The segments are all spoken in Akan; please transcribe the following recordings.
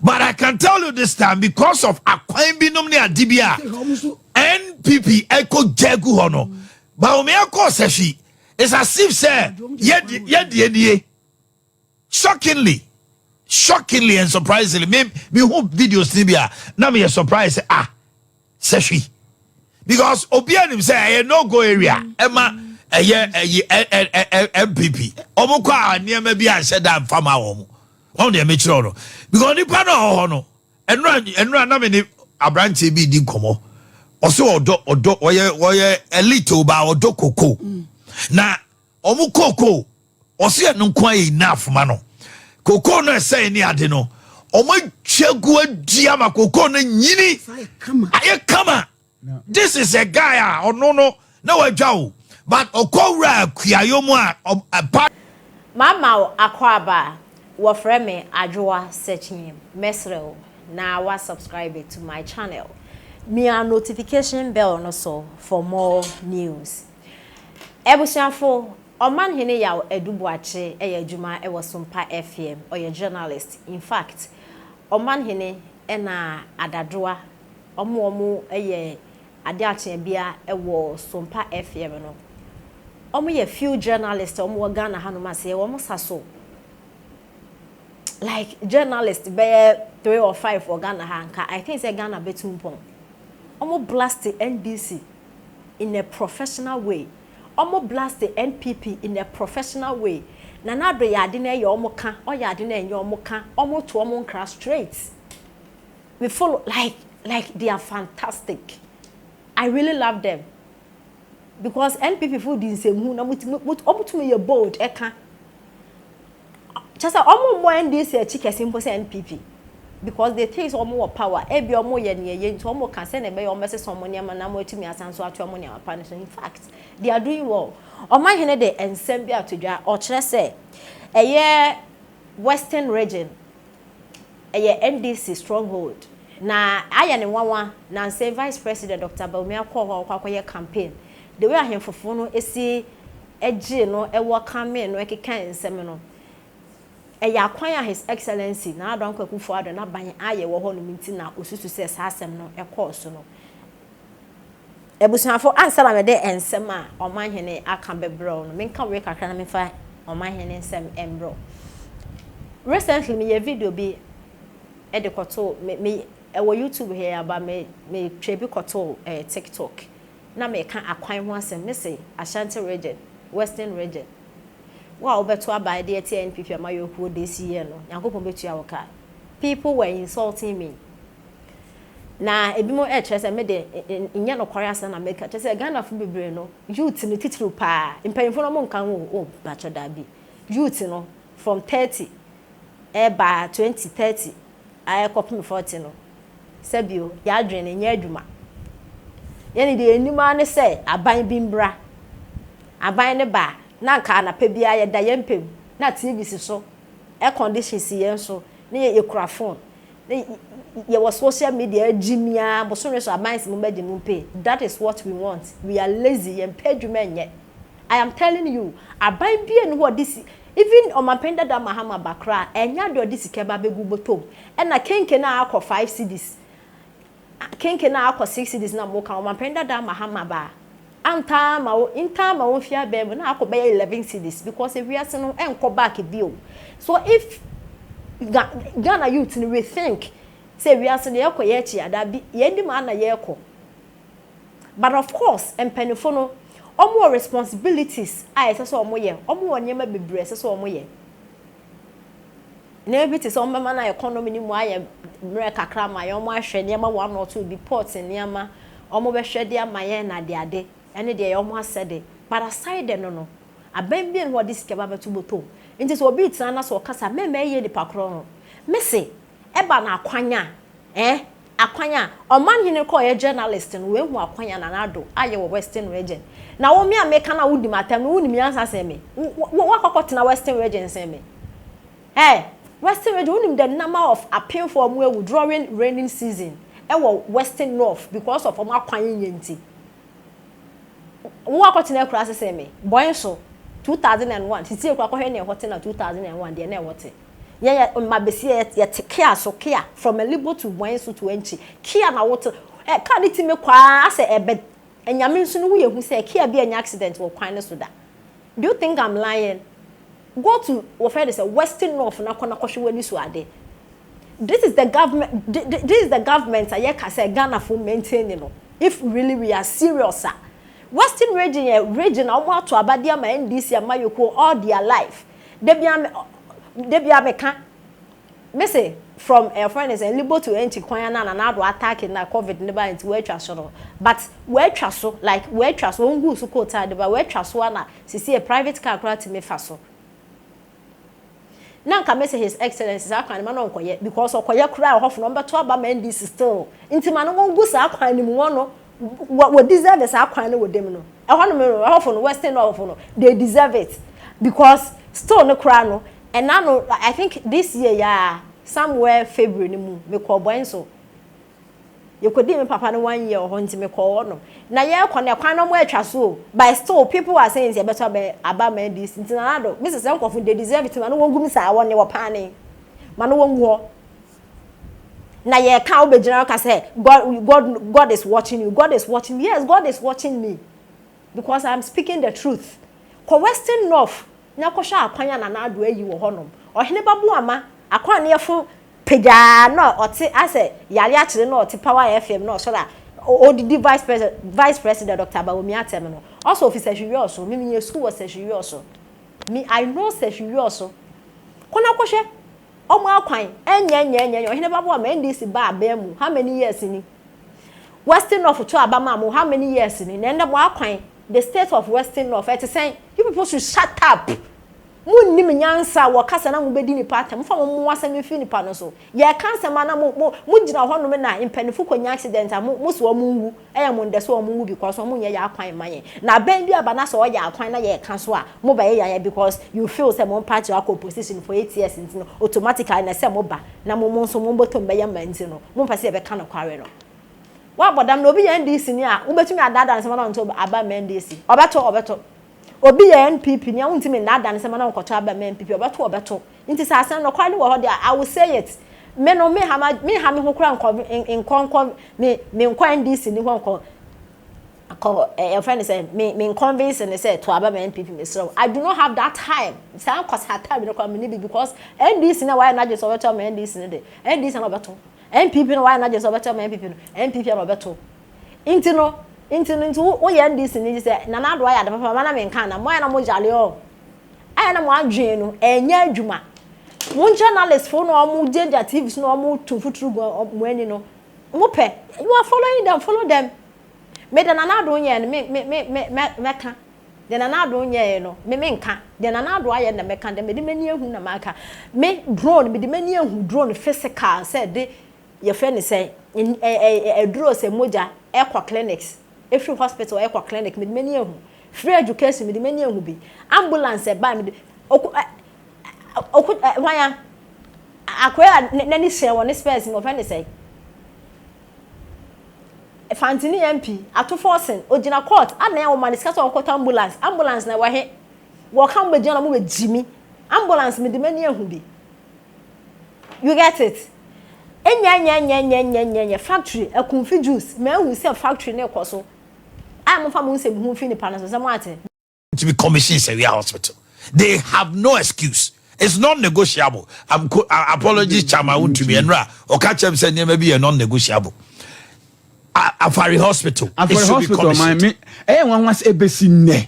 But I can tell you this time, because of akwan binom ne ade bi a NPP ɛkɔ gya gu hɔ no, Bawumia kɔ Sefwi, it's as if sɛ yɛdeɛ nie. Shockingly, shockingly and surprisingly, me hu videos ni bi a, na me yɛ surprise sɛ, ah, Sefwi, because obiara nim sɛ ɛyɛ no go area ɛma ɛyɛ ɛ ɛ ɛ NPP. Ɔmo kɔ a, nneɛma bi anhyɛ da nfa ma wɔn. Wɔn deɛ mekyerɛw no, because nipa no a ɔwɔ hɔ no, ɛnura na me ne aberanteɛ bi di nkɔmɔ. Ɔsɛ ɔdɔ ɔyɛ elite o ba, ɔdɔ koko na ɔmo koko. Ɔsɛ ɛno nko ayɛ enough ma no. Koko no ɛsɛn ne ade no, ɔmo atwa gu adua ma koko no nyini ayɛ kama. This is a guy a ɔno no na wadwa o, but ɔkɔ wura akuayɔ mu a ɔpa. Mama akɔ. Wɔfrɛ me Adwoa Searching. Mesrɛ na wa subscribe to my channel, mia notification bell no so for more news. Ebusuafo, Ɔmanhene Yaw Adu-Boakye ɛyɛ adwuma ɛwɔ Sompa FM. Ɔyɛ journalist. In fact, Ɔmanhene ɛna Adadoa, ɔmo ɛyɛ ade akyea bia ɛwɔ Sompa FM no. Ɔmo yɛ few journalist ɔmo wɔ Ghana hanom ase. Wɔn sa so like journalist bɛyɛ three or five wɔ Ghana ha nka, I think sɛ Ghana bɛtu mpɔn. Ɔmo blast NDC in a professional way, ɔmo blast the NPP in a professional way. Nana Addo yɛ ade na ɛyɛ, ɔmo ka. Ɔyɛ ade na ɛnyɛ, ɔmo ka. Ɔmo to ɔmo nkra straight. We follow like they are fantastic. I really love them because NPP fo di nsɛmhu na mo tumi yɛ bold ɛka kyɛ sɛ ɔmo mmɔ NDC akyi kɛse mpo sɛ NPP, because they think sɛ ɔmo wɔ power. Ebi ɔmo yɛ nea yɛ nti ɔmo ka sɛ na ɛbɛyɛ ɔmo bɛsesa ɔmo nneɛma na ɔmo atumi asan so ato ɔmo nneɛma pa no so. In fact, they are doing well. Ɔmanhene de nsɛm bi ato dwa. Ɔkyerɛ sɛ ɛyɛ Western Region ɛyɛ NDC stronghold na ayɛ ne nwanwa na nsɛ Vice President Dr. Bawumia kɔɔ hɔ ɔkɔ akɔyɛ campaign, the way ahemfofo no esi ɛgye no, ɛwɔ campaign no, ɛkeka nsɛm no, ɛyɛ akwan a His Excellency Nana Addo Dankwa Akufo-Addo n'aban ayɛ wɔ hɔnom nti na osusu sɛ saa asɛm no ɛkɔɔ so no. Abusuafo, ansa na mede nsɛm a Ɔmanhene aka bɛbrɛw no, menka wei kakra na memfa Ɔmanhene nsɛm mbrɛw. Recently meyɛ video bi ɛde kɔtoo me ɛwɔ YouTube here aba. Me twa bi kɔtoo TikTok na meka akwan ho asɛm. Me se Ashanti Region, Western Region, wo a wobɛto aba de ɛte NPP amayɔkuo de esi yɛ no, Nyankopɔn bɛtua wo ka. People were insulting me na ebi mo ɛkyerɛ sɛ mede nyɛ nokware asɛm na meka kyerɛ sɛ Ghanafo bebree no, youth no titiriw paa, mpanyinfo no mo nka ho o, bakyɛ daabi, youth no from 30 ɛba 20, 30 ayɛ 40 no, sɛbio yɛadwene no nyɛ adwuma. Yɛne deɛ anim ara ne sɛ aban bi mbra. Aban ne ba na nka anapa biara yɛda yɛn mpam na TV si so, air condition si yɛn so, ne yɛ yɛkura phone ne yɛwɔ social media agyi mia. Bosome so aban si mo bɛgye mo pay. That is what we want. We are lazy. Yɛn pɛ adwuma nyɛ. I am telling you, aban bie no hɔ ɔde si, even Ɔmanpanyin dada Mahama bakora, ɛnya de ɔde sika ba bɛgu bɔtɔm. Ɛna kenke na akɔ 5 cedis, kenke na akɔ 6 cedis na mo ka. Ɔmanpanyin dada Mahama ba antaa ma wo ntaa ma wo fi abɛn mu na akɔ bɛyɛ 11 cedis, because ewiase no ɛnkɔ back bio. So if Ghana youth no rethink sɛ ewiase no yɛkɔ yɛ akyi adabi, yɛn nim ana yɛkɔ. But of course, mpanyinfo no, wɔn wɔ responsibilities a ɛsɛ sɛ wɔn yɛ. Wɔn wɔ nneɛma bebree ɛsɛ sɛ wɔn yɛ. Nneɛma bi te sɛ wɔn bɛma na economy ni mu ayɛ mmerɛ kakra ma yɛn, wɔn ahwɛ nneɛma one or two bi, port nneɛma wɔn bɛhwɛ de ama yɛn na de ade ɛne deɛ yɛ wɔn asɛ de. But aside no, aban bi na wɔde sika ba bɛto bɔtɔ nti sɛ obi tena na sɛ ɔkasa mɛmɛ yɛ nipa korɔ no, mese ɛba na akwanya akwan a Ɔmanhene kɔ ɔyɛ journalist no, wehu akwan a Nana Addo ayɛ wɔ Western Region. Na wɔn mi a meka na wodi ma atam no, wonim nyansa sɛn me. Wakɔkɔ tena Western Region sɛn me. Western Region, wonim the number of apemfo ɔmo ewu during raining season ɛwɔ Western North because of ɔmo akwan yɛ nti? Wo akɔtena akura sɛn me bɔn so 2001 sisi ekura kɔhwɛ ne ɛhɔ te na 2001 deɛ na ɛwɔ te. Yɛn yɛ mma besia yɛ yɛte kia so kia from Elibo to Bɔnso to Ɛnkyi kia na wote ɛ car ne timi kɔ ara asɛ ɛbɛ Nyame nso no woyɛ hu sɛ kia bi anya accident wɔ kwan no so da. Do you think I'm lying? Go to wɔfrɛ no sɛ Western North na kɔ na kɔhwɛ w'ani so ade. This is the government this is the government a yɛka sɛ Ghanafoɔ maintain no if really we are serious a. Western region yɛ region a wɔn ato aba de ama NDC amayɔkuo all their life. Da bia me da bia meka me se from ɛfrɛ no sɛ Libo to Enchi kwan na Nana Addo attack na COVID ne ba nti wɔatwa so no, but wɔatwa so like wɔatwa so wɔn gu so kootaa de ba wɔatwa so ana sisi yɛ private car koraa tumi fa so. Na nka me se His Excellency saa kwan no ma no nkɔyɛ because ɔkɔyɛ koraa ɛhɔfo no wɔbɛto aba ma NDC still, nti ma no wɔn gu saa kwan no mu, wɔn no wɔ wɔ deserve saa kwan no wɔ dem no ɛhɔ nom no, ɛhɔfo no, Western North no, they deserve it because still no koraa no ɛna no. I think this year yaa somewhere February no mu mekɔ bɔn so, yɛkɔdii me papa no one year wɔ hɔ, nti mekɔ hɔ nom na yɛrekɔ no, ɛkwan no ɔmo atwa so o, but still people are saying sɛ yɛbɛtɔ aba aba ma NDC. Nti Nana Addo, mrs sɛ nkɔfo they deserve it, ma no wɔn gum saa wɔn ne wɔ paane ma no wɔn gu hɔ na yɛka wobɛgyina hɔ ka sɛ God, God, God is watching you, God is watching you. Yes, God is watching me because I am speaking the truth. Kɔ Western North na kɔhwɛ akwan a Nana Addo ayi wɔ hɔnom. Ɔhene Baboama akwan ne yɛfo pagyaa na ɔte asɛ yare akyerɛ na ɔte Power FM na ɔsɔre a ɔdidi Vice President Dr. Bawumia atɛm no. Ɔsɔ ofi Sefwi Wiawso. Mi mi yɛ sukuu wɔ Sefwi Wiawso. Mi I know Sefwi Wiawso. Kɔ na kɔhwɛ ɔmo akwan. Ɛnyɛ nyɛ nyɛ ɔhene Baboama NDC ba abɛn mu how many years ni? Western North to aba ma mo how many years ni? Na ɛnɛ mo akwan, the state of Western North ɛte sɛn? You people should shut up. Mo nnim nyansa a wɔkasa na mo bɛdi nipa atam fa mo mo asɛm mfiri nipa no so. Yɛka asɛm a na mo gyina hɔnom na mpanimfo kɔnya accident a mo so wɔn nwu, ɛyɛ mo ndɛ so wɔn nwu because wɔn nyɛ yɛ akwan ma yɛn. Na abɛn bi aba na sɛ ɔyɛ akwan na yɛka so a, mo bɛyɛ yɛn because you feel sɛ mo party akɔ opposition for 8 years nti no automatically na sɛ mo ba na mo nso mo bɔtɔm bɛyɛ mma nti no mo mpɛ sɛ yɛbɛka no kware no. Wabɔ dam na obi yɛ NDC ni a wobɛtumi adaadaa nsɛm na ɔnto aba ma NDC, ɔbɛto, ɔbɛto. Obi yɛ NPP ni a wontumi nnaadaa nsɛm na ɔnkɔto aba ma NPP, ɔbɛto, ɔbɛto. Nti sɛ asɛm no kware no wɔ hɔ deɛ, I will say it. Me no me ha me ha me ho kora nkɔ nkɔ nkɔ me nkɔ NDC ni hɔ nkɔ kɔ ɛɛ yɛfrɛ no sɛ me convince ne sɛ to aba ma NPP. Me srɛ, I do not have that time. Saa nkɔsa time no kora me ni bi because NDC na wayɛ n'adwe sɛ ɔbɛto ama NDC no de, NDC na ɔbɛto. NPP no wayɛ n'adwe sɛ ɔbɛto ama NPP no, NPP na ɔbɛto. Nti no nti woyɛ NDC ni sɛ Nana Addo ayɛ ade papa ma na me nka na mo ayɛ na mo gyale ɔ ayɛ na mo adwene no ɛnyɛ adwuma. Mo journalist fo na ɔmo gyinagyina TV so na ɔmo tu mfuturu gu mo ani no, mo pɛ, you are following them, follow them. Me de, Nana Addo nyɛ no me mɛka deɛ Nana Addo nyɛɛ no, me nka deɛ Nana Addo ayɛ na mɛka deɛ mede m'ani ehu na maka. Me drone, mede m'ani ehu drone physical sɛ de yɛfrɛ ne sɛ ɛ ɛ ɛduro sɛ mogya ɛkɔ clinics, efiri hospital ɛkɔ clinic. Mede m'ani ehu free education, mede m'ani ehu bi ambulance ɛba mede oku ɛ oku ɛ hwanya akɔyɛ a n'ani hyɛn wɔ ne space mu. Ɔfrɛ ne sɛ Fantini MP Ato Forson, ogyina court adan a wɔma ne sika sɛ ɔnkɔtɔ ambulance. Ambulance na ɛwɔ he? Wɔka mo bɛgyina na mo bɛ gyi ambulance. Mede m'ani ehu bi. You get it? Enya nya nya nya nya nya nya factory Akumfi Juice, mɛ ehu sɛ factory ne kɔ so a mo fa mo nsɛm hu fi nipa no so sɛ mo ate. To be commissioned Sewia Hospital. They have no excuse. It's non-negotiable. Apologies, Chairman Wontumi. Enra, Ɔka kyerɛ sɛ nneɛma bi yɛ non-negotiable. Afari Hospital. Afari Hospital, man, me ɛyɛ nwanwa sɛ ebesi nnɛ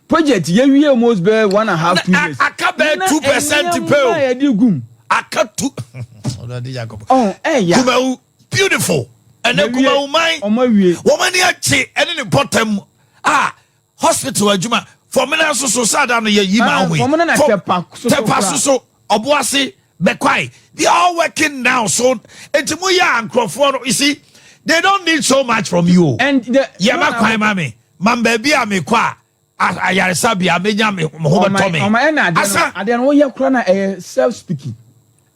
project yɛwie almost bɛɛ 1.5, 2 years. Aka bɛɛ 2% pɛ o. Nneɛma yɛde gum. Aka two. Ɔn ɛyà. Kumawu beautiful. Ɛnɛ Kumawu man. Ɔmo awie. Wɔn ani akye ɛne ne mpɔtam a hospital adwuma fɔmina nso so sada no yɛ yi ma ho yi. Fɔmina na Tɛpa soso. Tɛpa soso, Ɔboase, Bɛkwae, they are all working now. So eti mu yɛ nkurɔfoɔ no, you see, they don't need so much from you. And the yɛ ma kwan ma mi ma baabi a mi kɔ a ayaresabea menya me ho bɛtɔ me. Ɔma ɛna adeɛ no, adeɛ no woyɛ kora na ɛyɛ self speaking.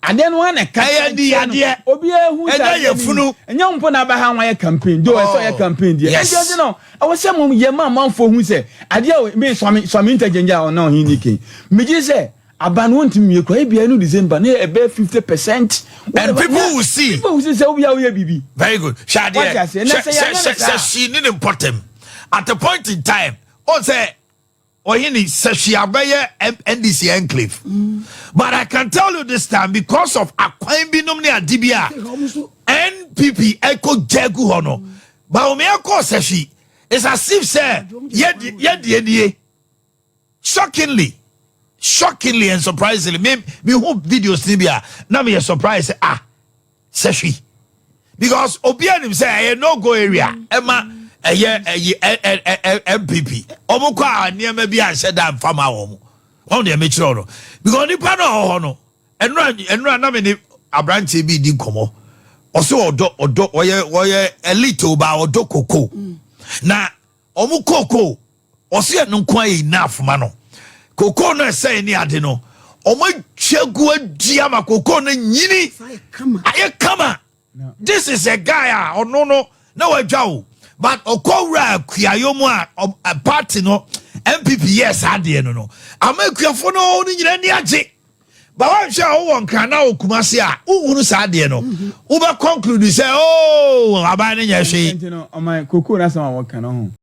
Adeɛ no ana ka ɛyɛ ni adeɛ. Obiara hu sɛ ɛnyɛ yɛ funu. Ɛnyɛ mpo na aba ha wɔn ayɛ campaign do ɛsɛ ɔyɛ campaign deɛ. Ɛnti no ɛwɔ sɛ mo yɛ ma amanfoɔ hu sɛ adeɛ a me Suame Suame interchange a ɔna ɔhen ni ken megye sɛ. Aba no wɔntumi nwie koraa, ebia ɛno December ne ɛbɛyɛ 50%. And people will see. People will see sɛ obi a woyɛ biribi. Very good. Hwɛ Wate adeɛ. aseɛ? Na Hwɛ sɛ sɛ yɛanyɛ no sɛ saa. sɛ hwii ne ne mpɔtam. At a point in time, ɔn sɛ ɔhene sɛ hwii abɛyɛ NDC enclave. But I can tell you this time, because of akwan binom ne ade bi a NPP ɛkɔ gya gu hɔ no, Bawumia kɔɔ sɛ hwii. It's as if sɛ yɛdeɛ nie. Shockingly and surprisingly, me hu videos ni bi a na me yɛ surprise sɛ, ah, sɛ hwii, because obiara nim sɛ ɛyɛ no go area ɛma ɛyɛ ɛ ɛ ɛ ɛ NPP. Ɔmo kɔ a, nneɛma bi anhyɛ da nfa ma wɔn. Wɔn deɛ mekyerɛw no, because nipa no a ɔwɔ hɔ no, ɛnura na me ne aberanteɛ bi di nkɔmɔ. Ɔsɛ ɔdɔ ɔyɛ elite o ba ɔdɔ koko na ɔmo koko. Ɔsɛ ɛno nko ayɛ enough ma no. Koko no ɛsɛn ne ade no, ɔmo atwa gu adua ma koko no nyini ayɛ kama. This is a guy a ɔno no na wadwa o, but ɔkɔ wura akuayɔ mu a party no NPP yɛ saa adeɛ no ama akuafoɔ no nyinaa ni agye. Ba wanhwɛ a wowɔ Nkran na wɔ Kumase a wohunu saa adeɛ no, wobɛ conclude sɛ, oh, aban no nyɛ hwee. Nti no, ɔman koko no asɛm a wɔka no ho.